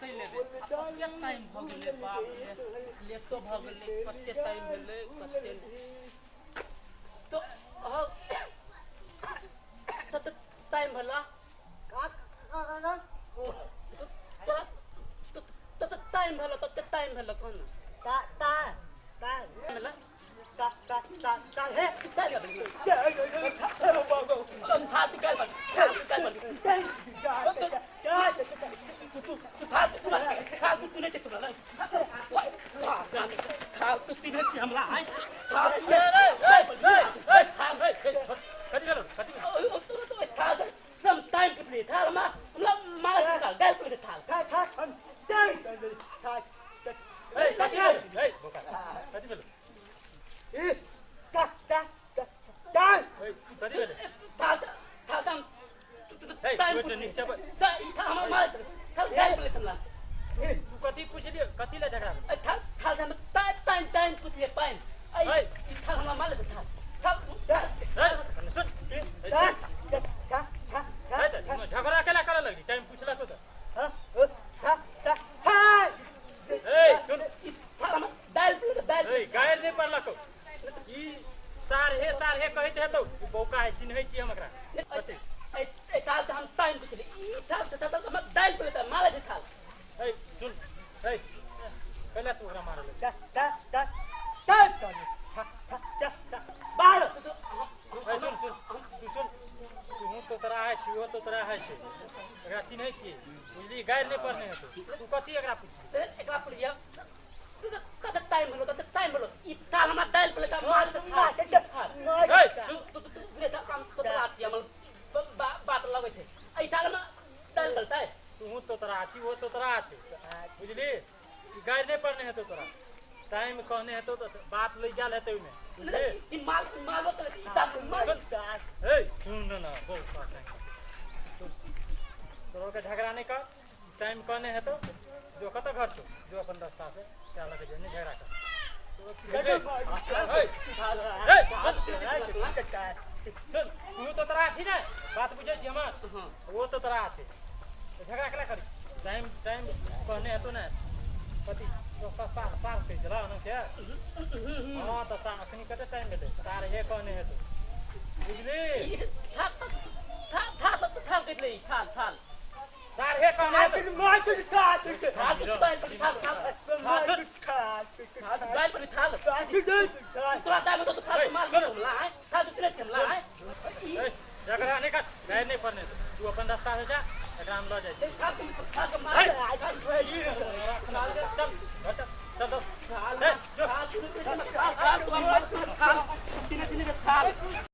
कतै लेबै कते टाइम भऽ गेलै बाप रे लेटो भऽ गेलै कते टाइम भेलै कते तो अहाँ कते टाइम भेला का का का का तोरा कते टाइम भेला कते टाइम भेला कह ना ता ता ता भेला ता ता ता ता हे काल था तू काल काल तू तू था तू था तू नहीं तुला था तू तीन हमला आए था तू ए ए ए ए ए कथी भेलो कथी भेलो था सब टाइम पुतली था मा हमरा मार था गाल पुतली था था था हम था ए कथी भेलो ए बोका कथी भेलो ए ता ता ता ए कथी भेलो था था दम ए टाइम तू पुतली नीचे बैठ। था था हमरा मार था गाल पुतली हमला ए तू कथी पुछलियै कथी ले झगड़ा भेलो था था हम टाइम टाइम टाइम पुतली पाइन ऐ था हमरा मार था था ए कने सुन ए, ता ता ता ए, तऽ झगड़ा केला करऽ लगली टाइम पुछलक तऽ ता ता ता ता ए सुन था हमरा दाल पुतली दाल ए गारि नहि पड़लक ई सारहे सारहे कहैत हेतौ ई बौका है चिन्है छियै हम एकरा ऐ ऐ थाल हम टाइम पुतली ई थाल था हम दाल पुतली मार था ए सुन ए कैला तू ओकरा मारऽ लगली ता ता ता ता ता ता ता बाल ए सुन सुन तू सुन तूहू तोतरा है छी ओहो तोतरा है छै एकरा चिन्है छियै बुझली गारि नहि पड़ने हेतौ तू कथी एकरा पुछली एकरा पुलिया कते टाइम भेलो कते टाइम भेलो ई थाल हमरा दालि पर लेता माल थाल ए सुन तू तू तू काम तो रात हमर बात लगै छै एहि थाल मे दालि गलतै तूहू तोतरा छी ओहो तोतरा छै बुझली ई गारि नहि पड़ने हेतौ तोरा टाइम कहने हेतौ तऽ बात लग गेल हेतै ओहिमे बुझली ई माल माल तो ई थाल माल ए सुन न बहुत बात है तोरो के झगड़ा नहि कर टाइम कहने हेतौ जो कतऽ घर छौ जो अपन रास्ता से क्या लगे जे नहि झगड़ा कर बुझली? ए, ए, सुन तू तोतरा छी ने बात बुझै छी हमर वो तोतरा छै तऽ झगड़ा केना करी टाइम टाइम कहने हेतौ ने कथी सार सार कहै छलऽ ओना के हँ तऽ अखनी कते टाइम भेलै साढ़े कहने हेतौ बुझली थाल थाल थाल थाल कटले थाल थाल साढ़े कहने हेतौ थाल दालि पर थाल थाल थाल दालि पर थाल तोरा दालि में तो थाल माल हमला है थाल तो तुरंत हमला है ए, झगड़ा नहि कर गारि नहि पड़ने हेतौ तू अपन रास्ता से जा एकरा हम लऽ जाइ छी थाल थाल माल चल घर चल चल चल थाल ए, जो थाल थाल थाल थाल थाल